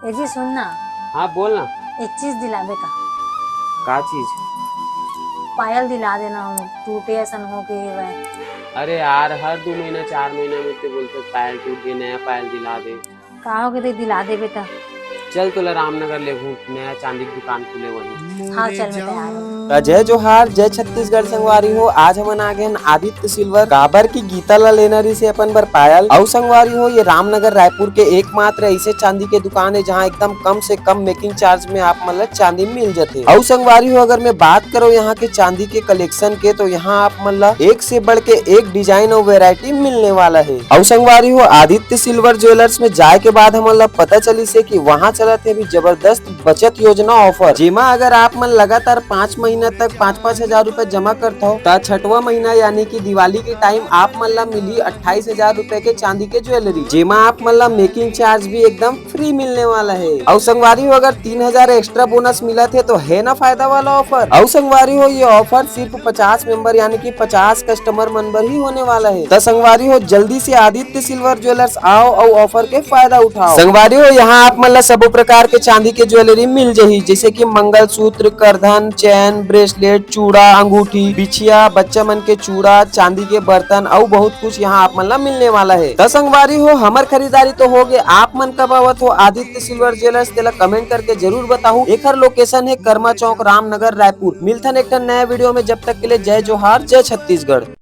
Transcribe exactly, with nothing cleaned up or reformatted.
ए जी, सुन ना। हाँ, बोल ना। एक चीज दिलाबे का? का चीज? पायल दिला देना, हम टूटे असन हो के हवय। अरे यार, हर दू महीना, चार महीना में ते बोलते, "पायल टूट गए, नया पायल दिला दे।" का हो गए, दिला देबे त। चल, तोला रामनगर ले घूम, नया चांदी की दुकान खुले वहीं। हाँ, चल, मैं तैयार हूँ। त जय जोहार, जय छत्तीसगढ़ संगवारी हो। आज हमन आ गए हन आदित्य सिल्वर, काबर की गीता ला लेना रहिसे अपन बर पायल। अउ संगवारी हो, ये रामनगर रायपुर के एकमात्र ऐसे चांदी के दुकान है, जहाँ एकदम कम से कम मेकिंग चार्ज में आप मन ला चांदी मिल जाथे। अउ संगवारी हो, अगर मैं बात करो यहाँ के चांदी के कलेक्शन के, तो यहाँ आप मन ला एक से बढ़ के एक डिजाइन अउ वैरायटी मिलने वाला है। अउ संगवारी हो, आदित्य सिल्वर ज्वेलर्स में जाए के बाद हमन ला पता चलिस हे कि वहाँ चलत हे अभी जबरदस्त बचत योजना ऑफर, जेमा अगर आप मन लगातार पाँच महीना तक पाँच पाँच हजार रुपए जमा करत हो, त छठवां महीना यानी कि दिवाली के टाइम आप मन ला मिली अट्ठाईस हजार रुपए के चांदी के ज्वेलरी, जेमा आप मन ला मेकिंग चार्ज भी एकदम फ्री मिलने वाला है। अउ संगवारी हो, अगर तीन हजार एक्स्ट्रा बोनस मिलत हे, तो है ना फायदा वाला ऑफर। अउ संगवारी हो, ये ऑफर सिर्फ पचास मेंबर यानी कि पचास कस्टमर मन बर ही होने वाला है। त संगवारी हो, जल्दी से आदित्य सिल्वर ज्वेलर्स आओ अउ ऑफर के फायदा उठाओ। संगवारी हो, यहाँ आप मन ला सबो प्रकार के चांदी के ज्वेलरी मिल जाही, जैसे कि मंगलसूत्र, करधन, चैन, ब्रेसलेट, चूड़ा, अंगूठी, बिछिया, बच्चा मन के चूड़ा, चांदी के बर्तन अउ बहुत कुछ यहाँ आप मन ला मिलने वाला है। त संगवारी हो, हमर खरीदारी तो हो गए, आप मन कब आवत हो आदित्य सिल्वर ज्वेलर्स, तेला कमेंट करके जरूर बताहू। एखर लोकेशन है कर्मा चौक, रामनगर, रायपुर। मिलथन एक ठन नया वीडियो में, जब तक के लिए जय जोहार, जय छत्तीसगढ़।